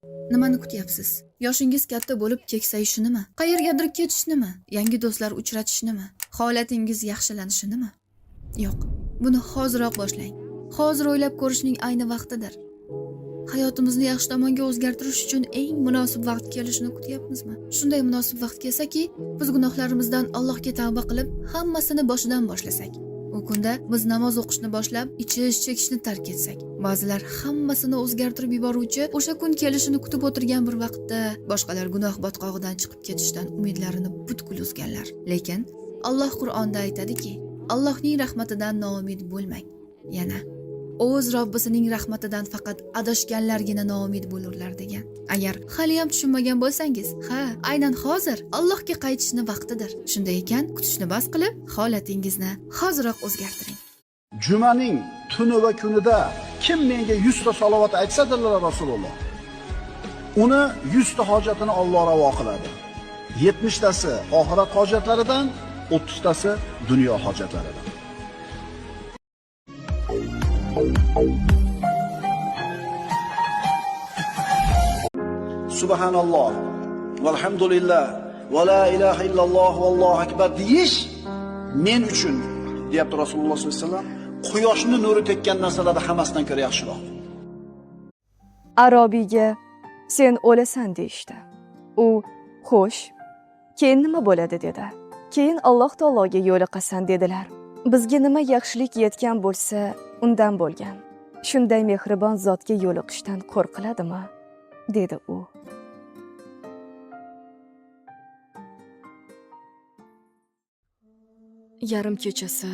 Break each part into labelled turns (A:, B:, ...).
A: Nimani kutyapsiz? Yoshingiz katta bo'lib keksayishinimi? Qayergadir ketishnimi? Yangi do'stlar uchratishnimi? Holatingiz yaxshilanishinimi? Yo'q, buni hoziroq boshlang. Hozir o'ylab ko'rishning ayni vaqtidir. Hayotimizni yaxshi tomonga o'zgartirish uchun eng munosib vaqt kelishini kutyapmizmi? Shunday munosib vaqt kelsaki, biz gunohlarimizdan Allohga tavba qilib, hammasini boshidan boshlasak. U kunda biz namoz o'qishni boshlab, ichish, chekishni tark etsak. Ba'zilar hammasini o'zgartirib yuboruvchi o'sha kun kelishini kutib o'tirgan bir vaqtda, boshqalar gunoh botqog'idan chiqib ketishdan umidlarini butkul uzganlar. Lekin Alloh Qur'onda aytadiki, Allohning rahmatidan noumid bo'lmang. Yana o'z Robbisining rahmatidan faqat adashganlargina noumid bo'lurlar degan. Agar hali ham tushunmagan bo'lsangiz, ha, aynan hozir Allohga qaytishni vaqtidir. Shunday ekan, kutishni bas qilib, holatingizni hoziroq o'zgartiring.
B: Jumaning tuni va kunida kim menga 100 ta salovat aytsa, dedilar Rasululloh, uni 100 ta hojatini Alloh ravo qiladi. 70 tasi oxirat hojatlaridan, 30 tasi dunyo hojatlaridan. Subhanalloh valhamdulillah va la ilaha illalloh vallohu akbar deyish men uchun, deyapti Rasululloh sollallohu alayhi vasallam, quyoshni nuri tekkan narsalarning hammasidan ko'ra yaxshiroq.
C: Arobiyga sen o'lasan deyishdi. U xo'sh, keyin nima bo'ladi dedi. Keyin Alloh taologa yo'liqasan dedilar. Bizga nima yaxshilik yetgan bo'lsa, undan bo'lgan. Shunday mehribon zotga yo'liqishdan qo'rqiladimi? Dedi u. Yarim kechasi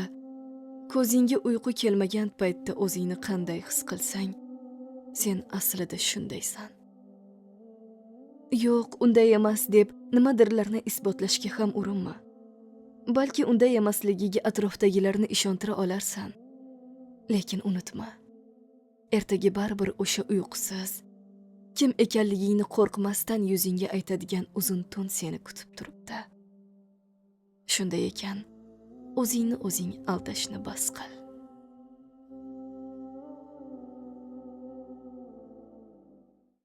C: ko'zingga uyqu kelmagan paytda o'zingni qanday his qilsang, sen aslida shundaysan. Yo'q, unday emas deb nimadirlarni isbotlashga ham urinma. Balki unday emasligiga atrofdagilarni ishontira olarsan. Lekin unutma, ertaga baribir o'sha uyqusiz, kim ekanligingni qo'rqmasdan yuzingga aytadigan uzun tun seni kutib turibdi. Shunday ekan, o'zingni o'zing aldashni bas qil.